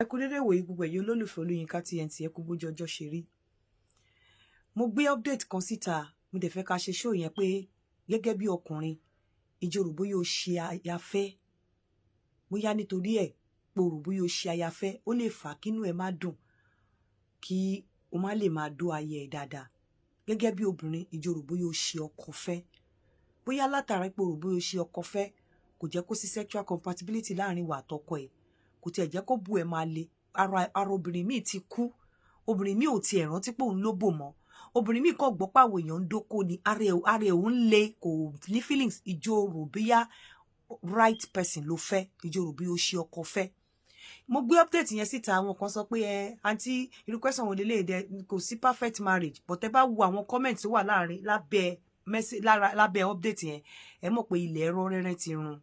Ẹ kú dédé wòyí, gbogbo ẹ̀yin olólùfẹ́ Olóyinka TNT. Ẹ kú bójú ọjọ́ ṣe rí. Mo gbé update kan síta, mo dẹ̀ fẹ́ ká ṣe show yẹn pé gẹ́gẹ́ bí ọkùnrin, ìjọ rò bóyá o ṣe ayafẹ́, bóyá nítorí ẹ̀ pòrò, bóyá o ṣe ayafẹ́, ó lè fà kínú ẹ má dùn, kí o má lè máa dó ayé ẹ dáadáa. Gẹ́gẹ́ bí obìnrin, ìjọ rò bóyá o ṣe ọkọ fẹ́, bóyá látara pé o rò bóyá o ṣe ọkọ fẹ́, kò jẹ́ kó sí sexual compatibility láàrin wa àtọkọ ẹ̀, kò tiẹ̀ jẹ́ kó bu ẹ̀ máa le. Ara obìnrin míì ti kú, obìnrin míì ò tiẹ̀ rántí pé òun ló bò mọ́, obìnrin míì kò gbọ́ pàwọ̀ èèyàn ń dóko ni, ara ẹ̀ ń le, kò ní feelings. Ìjọ rò bóyá right person ló fẹ́, ìjọ rò bóyá ó ṣe ọkọ fẹ́. Mo gbé update yẹn síta, àwọn kan sọ pé ẹ àǹtí, irú question wo lélẹ̀ dẹ, kò sí perfect marriage. But ẹ bá wo àwọn comment tó wà láàrin lábẹ́ lára lábẹ́ update yẹn, ẹ mọ̀ pé ilẹ̀ ẹ̀rọ rẹ́rẹ́ ti run.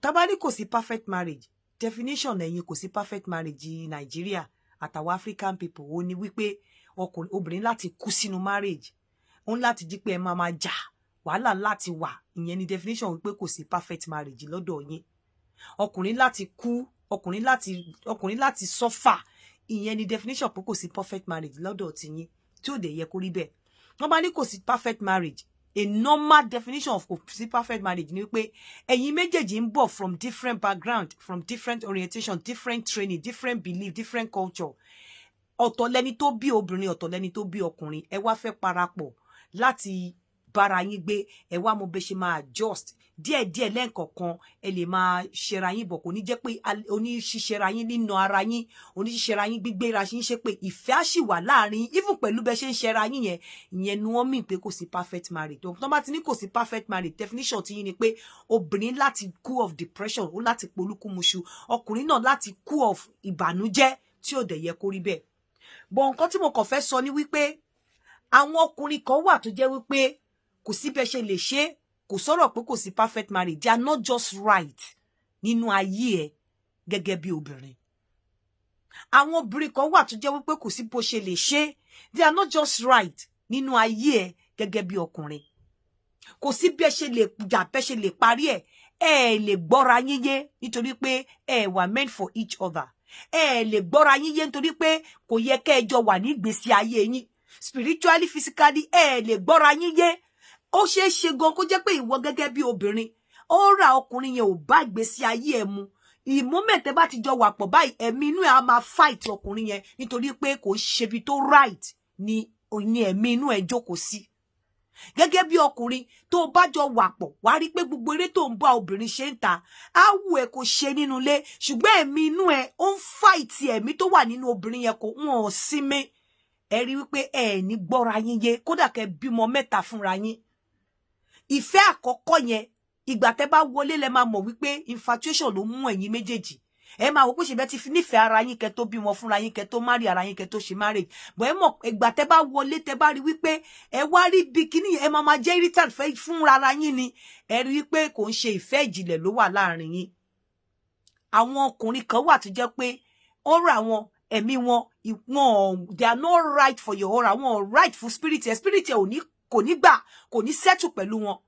Tá bá ní kò sí perfect marriage, definition ẹ̀yin kò sí perfect marriage Nàìjíríà àtàwọn African people ó ní wípé ọkùnrin, obìnrin láti kú sínú marriage, ó ń láti jí pé ẹ máa máa jà, wàhálà láti wà. Ìyẹn ni definition wípé kò sí perfect marriage lọ́dọ̀ yín. Ọkùnrin láti kú, ọkùnrin láti suffer, ìyẹn ni definition pé kò sí perfect marriage lọ́dọ̀ tiyín, tí ò dẹ̀ yẹ kó rí bẹ́ẹ̀. Wọ́n bá ní kò sí perfect marriage, a normal definition of kò sí perfect marriage ni wípé ẹ̀yin méjèèjì ń bọ̀ from different background, from different orientation, different training, different belief, different culture. Ọ̀tọ̀ lẹni tó bí obìnrin, ọ̀tọ̀ lẹni tó bí ọkùnrin. Ẹ wá fẹ́ parapọ̀ láti bára yín gbé, ẹ wá mo bẹ ṣe máa adjust díẹ̀díẹ̀. Lẹ́ǹkọ̀ọ̀kan ẹ lè máa ṣera yín bọ̀, kò ní jẹ́ pé oníṣíṣera yín nínú ara yín, oníṣíṣera yín, gbígbéra ṣe ń ṣe pé ìfẹ́ á sì wà láàrin, even pẹ̀lú bẹ ṣe ń ṣera yín yẹn. Ìyẹn ni wọ́n mì pé kò sí perfect marriage. Tó bá ti ní kò sí perfect marriage, definition ti yín ni pé obìnrin láti kú of depression, ó láti polúkúmuṣu, ọkùnrin náà láti kú of ìbànújẹ́, tí ò dẹ̀ yẹ kó rí bẹ́ẹ̀. Bọ̀ nǹkan tí mo kàn fẹ́ sọ ni wípé àwọn ọkùnrin kan wà tó jẹ́ wípé kò sí bẹ́ẹ̀ ṣe lè ṣe, kò sọ̀rọ̀ pé kò sí perfect marriage, they are not just right nínú ayé ẹ gẹ́gẹ́ bí obìnrin. Àwọn obìnrin kan wà tó jẹ́ wípé kò sí bó ṣe lè ṣe, they are not just right nínú ayé ẹ gẹ́gẹ́ bí ọkùnrin. Kò sí bí ẹ ṣe lè jà, bẹ́ ṣe lè parí ẹ, ẹ lè gbọ́ra yín yé, nítorí pé ẹ wà meant for each other. Ẹ lè gbọ́ra yín yé nítorí pé kò yẹ kẹ́ ẹ jọ wà ní ìgbésí ayé yín. Spiritually, physically, ẹ lè gbọ́ra yín yé. Ó ṣeé ṣe gan kó jẹ́ pé ìwọ gẹ́gẹ́ bí obìnrin, ó ra ọkùnrin yẹn ò bá ìgbésí ayé ẹ mu. Ìmúmẹ̀ tẹ́ bá ti jọ wà pọ̀ báyìí, ẹ̀mí inú ẹ̀ á máa fight ọkùnrin yẹn, nítorí pé kò ṣebi tó right ni ẹ̀mí inú ẹ̀ jókòó sí. Gẹ́gẹ́ bí ọkùnrin, tó bá jọ wà pọ̀, wá rí pé gbogbo eré tó ń bá obìnrin ṣe ń ta á wù ẹ́ kó ṣe nínú ilé, ṣùgbọ́n ẹ̀mí inú ẹ̀ ó ń fight ẹ̀mí tó wà nínú obìnrin yẹn, kò wọ́n ò sinmi. Ẹ rí wípé ẹ ní gbọ́ra yín yé, kódà kẹ́ bímọ mẹ́ta fúnra yín. Ìfẹ́ àkọ́kọ́ yẹn, ìgbà tẹ́ bá wọlé lẹ máa mọ̀ wípé infatuation ló mú ẹ̀yin méjèèjì. Ẹ máa wò pé ṣe ti fi nífẹ̀ẹ́ ara yín kẹ́ tó bímọ fúnra yín, kẹ́ tó marry ara yín, kẹ́ tó ṣe marriage. Bọ̀ ẹ mọ̀, ìgbà tẹ́ bá wọlé, tẹ́ bá rí wípé ẹ wá rí bí kíní, ẹ máa máa jẹ́ irritant fẹ́ fúnra ara yín ni. Ẹ rí wípé kò ń ṣe ìfẹ́ ìjìnlẹ̀ ló wà láàrin yín. Àwọn ọkùnrin kan wà tó jẹ́ pé ọ̀rọ̀ àwọn ẹ̀mí wọn wọn, they are not right for your aura, wọn right for spirit ẹ. Spirit ẹ ò ní, kò ní gbà, kò ní settle pẹ̀lú wọn.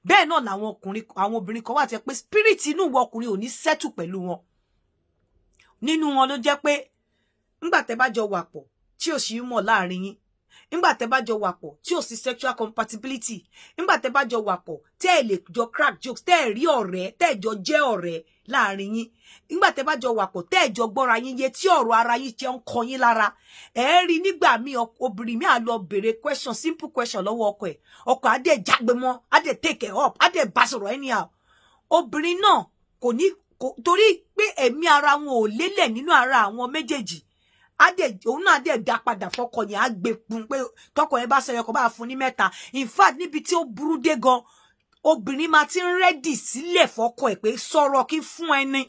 Bẹ́ẹ̀ náà làwọn ọkùnrin, àwọn obìnrin kan wà tẹ́ pé spirit inú ìwọ ọkùnrin ò ní settle pẹ̀lú wọn. Nínú wọn ló jẹ́ pé ńgbà tẹ́ bá jọ wà pọ̀, tí ò sí mọ̀ láàrin yín, ńgbà tẹ́ bá jọ wà pọ̀, tí ò sí sexual compatibility, ńgbà tẹ́ bá jọ wà pọ̀, tẹ́ ẹ lè jọ crack jokes, tẹ́ ẹ rí ọ̀rẹ́, tẹ́ ẹ jọ jẹ́ ọ̀rẹ́ láàrin yín, ńgbà tẹ́ bá jọ wà pọ̀, tẹ́ ẹ jọ gbọ́ra yín yé, tí ọ̀rọ̀ ara yín jẹ́ ń kọ yín lára, ẹ rí nígbà míì, obìnrin mi á lọ béèrè question, simple question lọ́wọ́ ọkọ ẹ̀, ọkọ á dẹ̀ jágbe mọ́, á dẹ̀ take it up, á dẹ̀ bá sọ̀rọ̀ anyhow. Obìnrin náà kò ní, torí pé ẹ̀mí ara wọn ò lélẹ̀ nínú ara àwọn méjèèjì, á dẹ̀, òun náà dẹ̀ dá padà fọ́kọ yẹn, á gbé pun pé tọkọ yẹn bá sẹyọ kọ bá fún ní mẹ́ta. In fact, níbi tí ó burú dé gan, obìnrin máa ti ń ready sílẹ̀ fọ́kọ ẹ̀ pé sọ̀rọ̀ kí fún ẹni.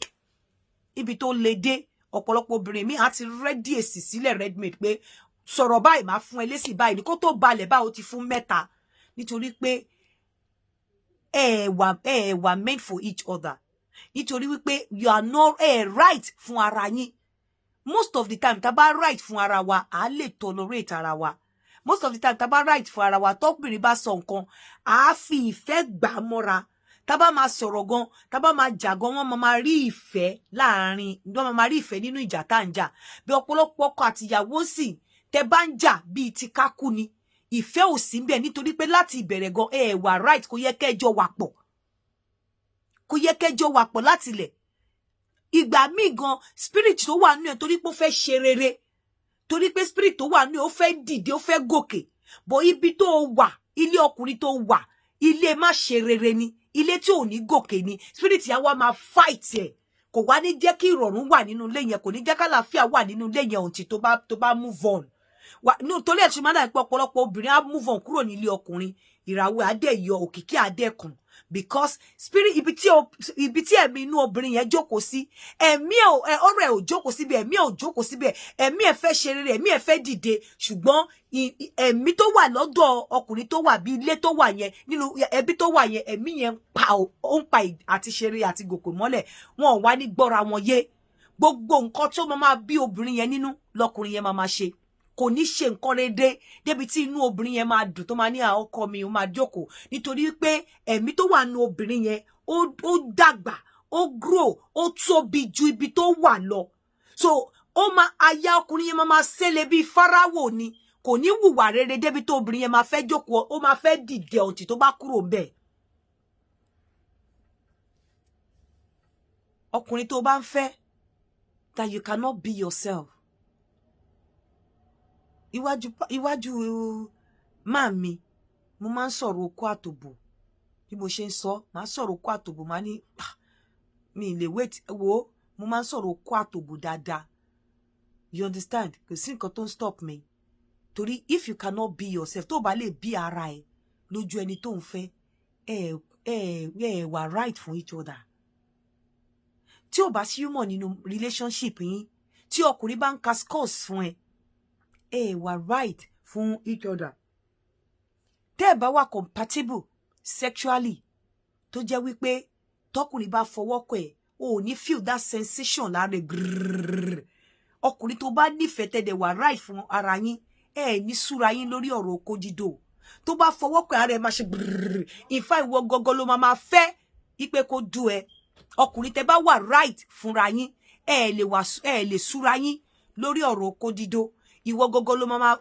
Ibi tó le dé, ọ̀pọ̀lọpọ̀ obìnrin mi á ti ready èsì sílẹ̀, ready made, pé sọ̀rọ̀ báyìí, máa fún ẹ lésì báyìí ní kó tó balẹ̀ báwo ti fún mẹ́ta, nítorí pé ẹ wà meant for each other, nítorí wípé you are not right fún ara yín. Most of the time, tá bá right fún ara wa, à lè tolerate ara wa. Most of the time, tá bá right fún ara wa, tọ́kùnrin bá sọ nǹkan, à á fi ìfẹ́ gbà á mọ́ra. Tá bá máa sọ̀rọ̀ gan, tá bá máa jà gan, wọ́n máa rí ìfẹ́ láàrin, wọ́n máa rí ìfẹ́ nínú ìjà tá à ń jà. Bí ọ̀pọ̀lọpọ̀ ọkọ àtìyàwó sì tẹ bá ń jà bíi ti kákú ni, ìfẹ́ ò sí ńbẹ̀, nítorí pé láti ìbẹ̀rẹ̀ gan ẹ wà right. Kò yẹ kẹjọ wà pọ̀, kò yẹ kẹjọ wà pọ̀ láti ilẹ̀. Ìgbà míì gan, spirit tó wà nínú ẹ, torí pé ó fẹ́ ṣe rere, torí pé spirit tó wà nínú ẹ, ó fẹ́ dìde, ó fẹ́ gòkè bọ̀, ibi tó wà, ilé ọkùnrin tó wà, ilé má ṣe rere ni, ilé tí ò ní gòkè ni. Spirit yẹn wá máa fight ẹ, kò wá ní jẹ́ kí ìrọ̀rùn wà nínú ilé yẹn, kò ní jẹ́ kálàáfíà wà nínú ilé yẹn until tó bá move on. Wà nítorí ẹ̀ tí máa dà pé ọ̀pọ̀lọpọ̀ obìnrin á move on kúrò nílé ọkùnrin, ìràwọ̀ adé yọ, òkìkí adé kùn, because spirit ibi tí ẹ̀mí inú obìnrin yẹn jókòó sí, ẹ̀mí ẹ̀, ọ̀rọ̀ ẹ̀ ò jókòó síbẹ̀, ẹ̀mí ẹ̀ ò jókòó síbẹ̀. Ẹ̀mí ẹ̀ fẹ́ ṣe rere, ẹ̀mí ẹ̀ fẹ́ dìde, ṣùgbọ́n ẹ̀mí tó wà lọ́dọ̀ ọkùnrin tó wà, bí ilé tó wà yẹn, nínú ẹbí tó wà yẹn, ẹ̀mí yẹn ń pa, ó ń pa àti ṣe rere àti gòkè mọ́lẹ̀. Wọn ò wá ní gbọ́ra wọn yé. Gbogbo nǹkan tó máa bí obìnrin yẹn nínú lọkùnrin yẹn máa ṣe. Kò ní ṣe nǹkan rere débi tí inú obìnrin yẹn máa dùn, tó máa ní ọkọ mi, ó máa jókòó, nítorí pé ẹ̀mí tó wà nínú obìnrin yẹn, ó dàgbà, ó grow, ó tóbi ju ibi tó wà lọ. So ó máa aya ọkùnrin yẹn máa ṣẹlẹ̀ bíi fáráwò ni. Kò ní hùwà rere débi tó obìnrin yẹn máa fẹ́ jókòó, ó máa fẹ́ dìde ọ̀tí tó bá kúrò ńbẹ̀. Ọkùnrin tó bá ń fẹ́ that you cannot be yourself iwájú iwájú máa mi, mo máa ń sọ̀rọ̀ okó àtòbò. Bí mo ṣe ń sọ, máa sọ̀rọ̀ okó àtòbò, máa ní mi lè wait wo. Mo máa ń sọ̀rọ̀ okó àtòbò dáadáa, you understand? Kò sí nǹkan tó ń stop me, torí if you cannot be yourself, tó bá lè bí ara ẹ lójú ẹni tó ń fẹ́, ẹ wà right fún each other. Tí ò bá sí humour nínú relationship yín, tí ọkùnrin bá ń ka scores fún ẹ, ẹ wà right fún each other. Tẹ́ ẹ bá wà compatible sexually, tó jẹ́ wípé tọkùnrin bá fọwọ́ kọ ẹ̀, o ò ní feel that sensation lára grrrr. Ọkùnrin tó bá nífẹ̀ẹ́, tẹ́lẹ̀ wà right fún ara yín, ẹ ní súra yín lórí ọ̀rọ̀ okó dídò. Tó bá fọwọ́ kọ ara ẹ, máa ṣe grrrr. Ìfá ìwọ gọgọ ló máa fẹ́ ipe kó du ẹ. Ọkùnrin tẹ́ bá wà right fúnra yín, ẹ lè súra yín lórí ọ̀rọ̀ okó dídò. Ìwọ gọgọ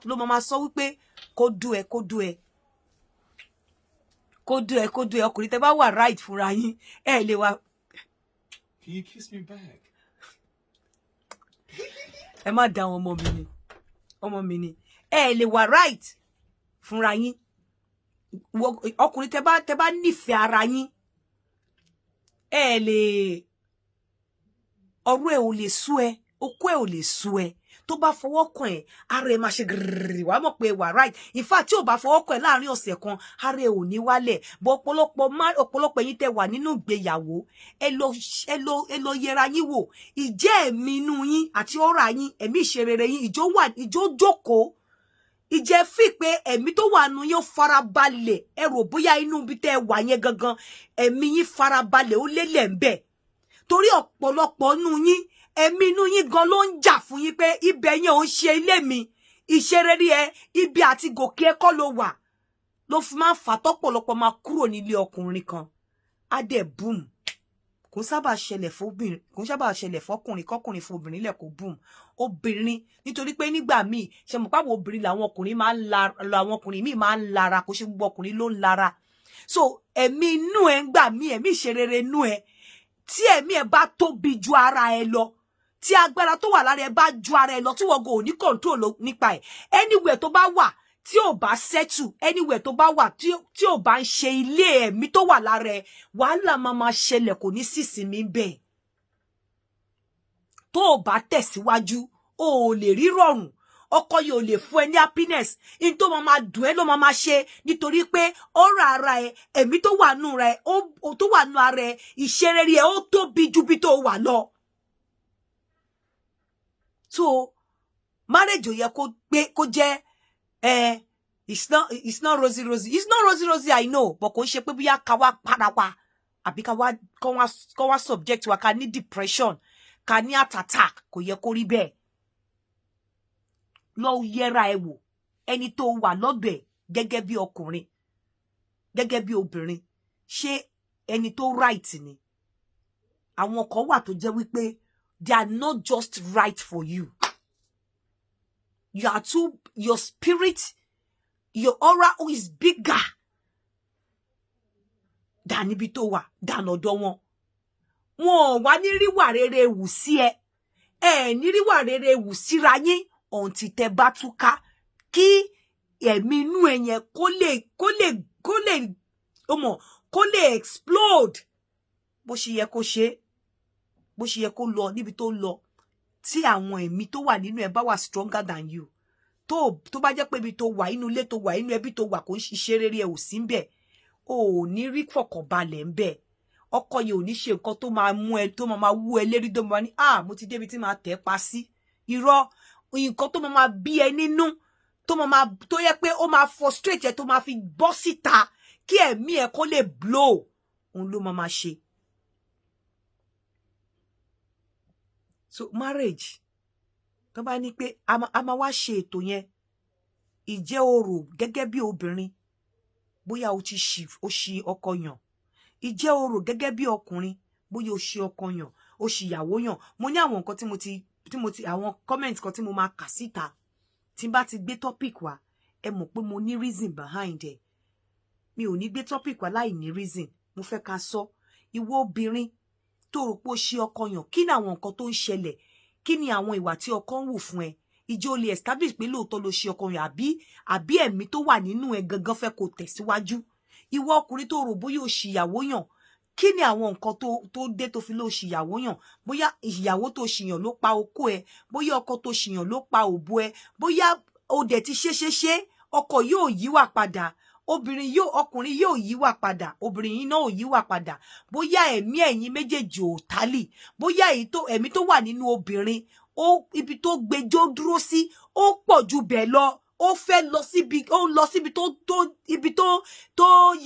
ló máa sọ wípé kó du ẹ, kó du ẹ, kó du ẹ, kó du ẹ. Ọkùnrin tẹ́ bá wà right fúnra yín, ẹ lè wà. Can you kiss me back? Ẹ má da àwọn ọmọ mi ni, ọmọ mi ni. Ẹ lè wà right fúnra yín. Ọkùnrin tẹ́ bá nífẹ̀ẹ́ ara yín, ẹ lè, ọ̀rọ̀ ẹ ò lè sú ẹ, okó ẹ ò lè sú ẹ. Tó bá fọwọ́ kàn ẹ́, ara ẹ máa ṣe gírírí, wàá mọ̀ pé wà right. In fact, tí ò bá fọwọ́ kàn ẹ́ láàrin ọ̀sẹ̀ kan, ara ẹ ò ní wálẹ̀. Bọ́ ọ̀pọ̀lọpọ̀ ẹ̀yin tẹ́ wà nínú ìgbéyàwó, ẹ lọ yẹra yín wò. Ìjẹ́ ẹ̀mí inú yín àti ọ̀rọ̀ yín, ẹ̀mí ìṣerere yín, ìjọ wà, ìjọ jókòó, ìjẹ́ fi pé ẹ̀mí tó wà nù yín ó farabalẹ̀. Ẹ rò bóyá inú ibi tẹ́ wà yẹn gangan, ẹ̀mí yín farabalẹ̀, ó lélẹ̀ ń bẹ̀, torí ọ̀pọ̀lọpọ̀ nù yín, ẹ̀mí inú yín gan ló ń jà fún yín pé ibẹ̀ yẹn ò ń ṣe ilé mi. Ìṣeré ẹ, ibi àti gòkè ẹ̀kọ́ ló wà, ló fi máa ń fà tọ́pọ̀lọpọ̀ máa kúrò nílé ọkùnrin kan, á dẹ̀ boom. Kò sábà ṣẹlẹ̀ fóbìnrin, kò sábà ṣẹlẹ̀ fọkùnrin, kọkùnrin fún obìnrin lẹ̀ kó boom obìnrin, nítorí pé nígbà míì, ṣe mọ̀ páwọn obìnrin làwọn ọkùnrin máa ń lara, làwọn ọkùnrin míì máa ń lara. Kò ṣe gbogbo ọkùnrin ló ń lara. So ẹ̀mí inú ẹ̀ ń gbà míì, ẹ̀mí ìṣerere inú ẹ̀, tí ẹ̀mí ẹ̀ bá tóbi ju ara ẹ lọ, tí agbára tó wà lára ẹ bá ju ara ẹ lọ, tí wọ́n go ní control nípa ẹ̀, anywhere tó bá wà tí ò bá settle, anywhere tó bá wà tí ò bá ń ṣe ilé ẹ̀mí tó wà lára ẹ, wàhálà máa máa ṣẹlẹ̀, kò ní sísinmi bẹ́ẹ̀. Tó o bá tẹ̀síwájú, o ò lè rí rọrùn. Ọkọ yìí ò lè fún ẹ ní happiness in tó máa máa dùn ẹ́ ló máa máa ṣe, nítorí pé ọ̀rọ̀ ara ẹ, ẹ̀mí tó wà nù rẹ, tó wà nù ara ẹ, ìṣeré ẹ, ó tóbi ju bí tó wà lọ. So marriage ò yẹ kó gbé kó jẹ́ ẹ. It's not rosy rosy, it's not rosy rosy, I know, but kò ń ṣe pé bóyá ká wá para wa, àbí ká wá kó wá subject wa ká ní depression, ká ní heart attack. Kò yẹ kó rí bẹ́ẹ̀. Lọ yẹra ẹ wò, ẹni tó wà lọ́dọ̀ ẹ̀, gẹ́gẹ́ bí ọkùnrin, gẹ́gẹ́ bí obìnrin, ṣé Ẹni tó right ni. Àwọn kan wà tó jẹ́ wípé they are not just right for you. You are too, your spirit, your aura is bigger than níbi tó wà, than ọ̀dọ̀ wọn. Wọn ò wá ní ríwà rere wù sí ẹ, ẹ ní ríwà rere wù síra yín until tẹ́ bá túká, kí ẹ̀mí inú ẹ yẹn kó lè ó mọ̀, kó lè explode bó ṣe yẹ kó ṣe, bó ṣe yẹ kó lọ níbi tó lọ. Tí àwọn ẹ̀mí tó wà nínú ẹ bá wà stronger than you, tó bá jẹ́ pé ibi tó wà, inú ilé tó wà, inú ẹbí tó wà, kò ń ṣiṣẹ́ rere ẹ ò sí ń bẹ̀, o ò ní rí fọkànbalẹ̀ ń bẹ̀. Ọkọ yẹn ò ní ṣe nǹkan tó máa mú ẹ, tó máa wú ẹ lérí, tó máa ní, "Ah, mo ti débi tí máa tẹ̀ pa sí." Irọ́. Nǹkan tó máa bí ẹ nínú, tó máa tó yẹ pé ó máa frustrate ẹ, tó máa fi bọ́ síta kí ẹ̀mí ẹ kó lè blow, òun ló máa ṣe. So marriage, tó bá ní pé a máa wá ṣe ètò yẹn, ìjẹ́ o rò gẹ́gẹ́ bí obìnrin bóyá o ti ṣì, o ṣì ọkọ yàn? Ìjẹ́ o rò gẹ́gẹ́ bí ọkùnrin bóyá o ṣì ọkọ yàn, o ṣì ìyàwó yàn? Mo ní àwọn nǹkan tí mo ti àwọn comment kan tí mo máa kà síta tí n bá ti gbé topic wá. Ẹ mọ̀ pé mo ní reason behind ẹ̀. Mi ò ní gbé topic wá láì ní reason. Mo fẹ́ ká sọ. Ìwọ obìnrin tó rò pé ó ṣe ọkọ yàn, kí ni àwọn nǹkan tó ń ṣẹlẹ̀? Kí ni àwọn ìwà tí ọkọ ń wù fún ẹ? Ìjọ lè establish pé lóòótọ́ ló ṣe ọkọ yàn, àbí ẹ̀mí tó wà nínú ẹ gangan fẹ́ kó tẹ̀síwájú? Ìwọ ọkùnrin tó rò bóyá o ṣìyàwó yàn, kí ni àwọn nǹkan tó dé tó fi ló ṣìyàwó yàn? Bóyá ìyàwó tó ṣìyàn ló pa okó ẹ, bóyá ọkọ tó ṣìyàn ló pa òbó ẹ, bóyá o dẹ̀ ti ṣe ṣe ṣe, ọkọ yóò yíwà padà, obìnrin yóò, ọkùnrin yóò yíwà padà, obìnrin yìí náà ò yíwà padà, bóyá ẹ̀mí ẹ̀yin méjèèjì ò tálì, bóyá èyí tó ẹ̀mí tó wà nínú obìnrin ó, ibi tó gbẹjọ́ dúró sí, ó pọ̀ ju bẹ́ẹ̀ lọ, ó fẹ́ lọ síbi, ó ń lọ síbi tó ibi tó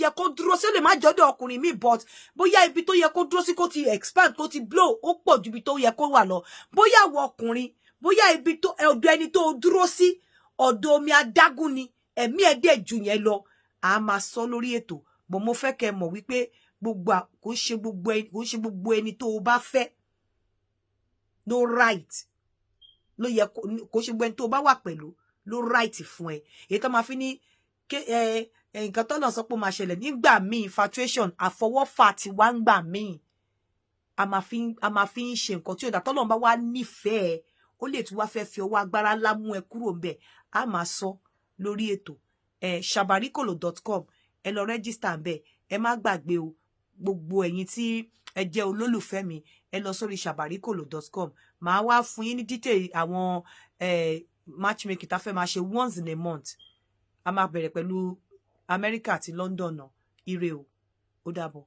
yẹ kó dúró sí. Ó lè má jọ́dọ̀ ọkùnrin mi, but bóyá ibi tó yẹ kó dúró sí, kó ti expand, kó ti blow, ó pọ̀ ju ibi tó yẹ kó wà lọ. Bóyá àwọ ọkùnrin, bóyá ibi tó ọ̀dọ̀ ẹni tó dúró sí, ọ̀dọ̀ omi adágún ni, ẹ̀mí ẹ̀ dẹ̀ jù yẹn lọ. A máa sọ lórí ètò bọ̀. Mo fẹ́ kẹ́ mọ̀ wípé gbogbo kò ń ṣe gbogbo ẹni tó o bá fẹ́ ló right, ló yẹ kò ṣe gbogbo ẹni tó o bá wà pẹ̀lú ló right fún ẹ. Èyí tó máa fi ní ẹ nǹkan tó náà sọ pé ó máa ṣẹlẹ̀ nígbà míì, infatuation, àfọwọ́fà ti wá ń gbà míì, a máa fi ń ṣe nǹkan tí ó dà. Tọ́lọ́run bá wá nífẹ̀ẹ́, ó lè tún wá fẹ́ fi ọwọ́ agbára ńlá mú ẹ kúrò ńbẹ̀. A máa sọ lórí ètò ẹ. Sabarikolo.com, ẹ lọ register ńbẹ̀. Ẹ má gbàgbé o, gbogbo ẹ̀yin tí ẹ jẹ́ olólùfẹ́ mi, ẹ lọ sórí sabarikolo.com. Màá wá fún yín ní detail àwọn matchmaking tá fẹ́ máa ṣe once in a month. A máa bẹ̀rẹ̀ pẹ̀lú Amẹ́ríkà àti London náà. Ire o, ó dàbọ̀.